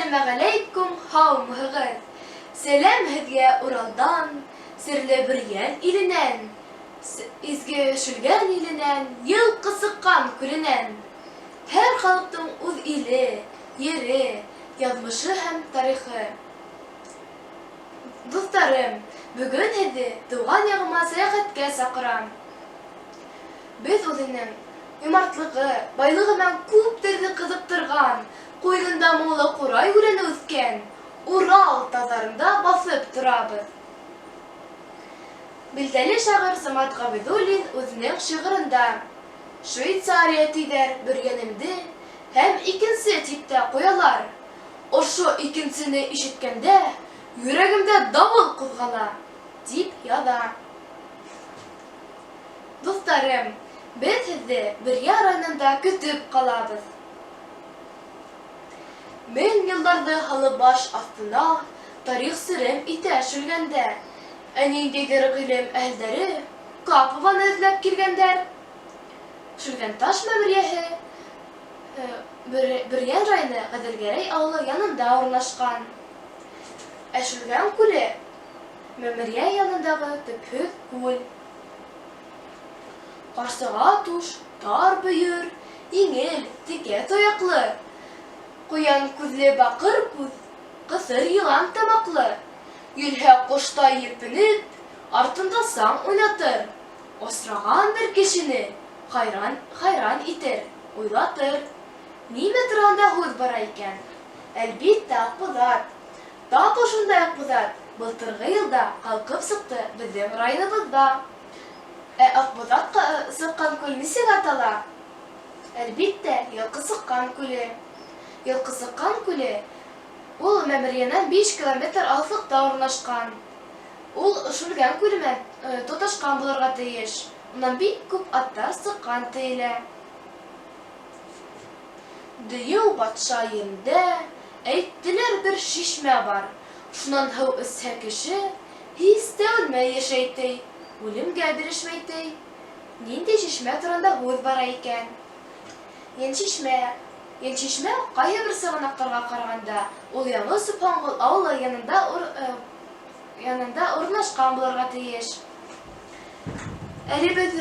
Әссәләмәғәләйкүм, һаумыһығыҙ! Сәләм һеҙгә Уралдан, серле Бөрйән иленән, изге Шүлгән иленән, йылҡы сыҡҡан күленән. Һәр халыҡтың үҙ иле, ере, яҙмышы һәм тарихы. Дуҫтарым, бөгөн һеҙҙе тыуған яғыма сәйәхәткә саҡырам. Беҙ үҙенең юмартлығы, байлығы менән күптәрҙе ҡыҙыҡтырған, ҡуйынында моңло ҡурай үләне үҫкән Урал тауҙарында баҫып торабыҙ. Билдәле шағир Самат Ғәбиҙуллин үҙенең шиғырында, Швейцария тиҙәр Бөрйәнемде һәм икенсе тип тә ҡуялар. Ошо икенсене ишеткәндә йөрәгемдә давыл ҡуҙғала, дип яҙа. Дуҫтарым, беҙ һеҙҙе Бөрйә районында көтөп ҡалабыҙ. Мең йылдарҙы һалып баш аҫтына тарих серем итә Шүлгәндә. Ә ниндәйҙер ғилем әһелдәре Капованы эҙләп килгәндәр. Шүлгәнташ мәмерйәһе Бөрйән районы Ғәҙелгәрәй ауылы янында урынлашҡан. Ә Шүлгән күле Мәмерйә янындагы төпһөҙ күл. Ҡарсыға туш, тар бөйөр, еңел, текә тояҡлы. Ҡуян күҙле баҡыр күҙ, ҡыҫыр йылан тамаҡлы. Йөрһә ҡоштай елпенеп, артында саң уйнатыр. Осраған бер кешене хайран, хайран итер, уйлатыр. Нимә тураһында һүҙ бара икән? Әлбиттә, Аҡбуҙат. Тап ошондай Аҡбуҙат былтырғы йылда ҡалҡып сыҡты беҙҙең районыбыҙҙа. Ә Аҡбуҙат сыҡҡан күл нисек атала? Әлбиттә, Йылҡысыҡҡан күле. Йылҡысыҡҡан күле ул Мәмерйәнән биш километр алыҫлыҡта урынлашҡан. Ул Шүлгән күле менән тоташҡан булырға тейеш. Унан бик күп аттар сыҡҡан диелә. Дейеү батша ерендә, әйттеләр, бер шишмә бар. Шунан һыу эсһә кеше, һис тә үлмәй йәшәй ти, үлемгә бирешмәй ти. Нинди шишмә турында һүҙ бара икән? Йәншишмә. Йәншишмә, кайһы бер сығанаҡтарға ҡарағанда, ул Яңы Сөбһанғол авылы янында янында урынлашҡан булырға тейеш. Әле беҙ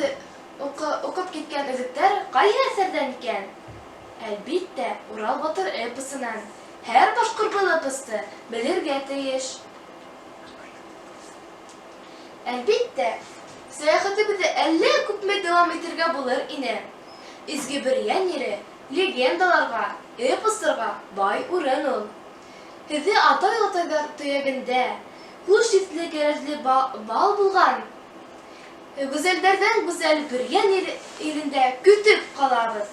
укып киткән өзектәр кайһы әсәрҙән икән? Әлбиттә, Урал батыр эпосынан. Һәр башкорт был эпосты белергә тейеш. Әлбиттә, сәяхәтебеҙҙе әллә күпме дауам итергә булыр ине. Изге Бөрйән ере легендаларга, эпосларга бай урын ул. Һеҙҙе атай-олатайҙар төйәгендә хуш еҫле кәрәзле бал булған Гүзәлдәрҙән гүзәл Бөрйән илендә көтөп ҡалабыҙ.